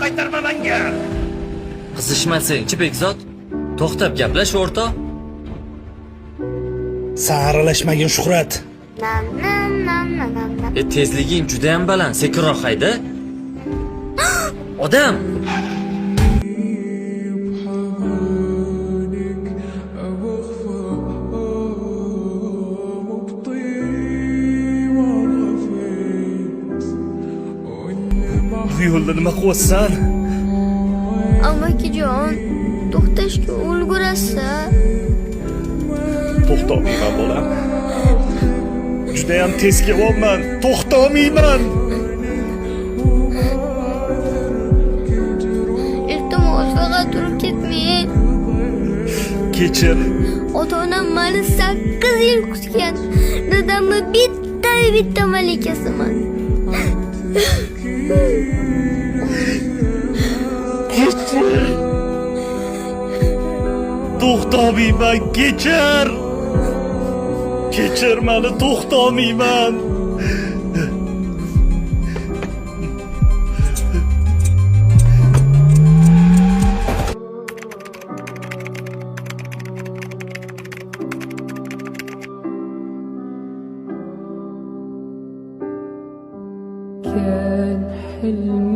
Qaytarma menga. Qizishmasang-chi, Bekzod. To'xtab gaplash, o'rtoq. San aralashmagin, Shuhrat. E, tezliging juda ham baland, sekinroq hayda. Odam! Bu yo'lda nima qilyapsan? Amakijon, to'xtashga ulgurasiz. To'xtolmayman, bolam. Judayam tez kelyapman. To'xtolmayman. Iltimos, faqat turib ketmang. Kechir. Ota-onam meni 8 yil kutgan. Dadamni bitta malikasiman. Kechir. To'xtolmayman, kechir. Kechir meni, to'xtolmayman. كان حلمي.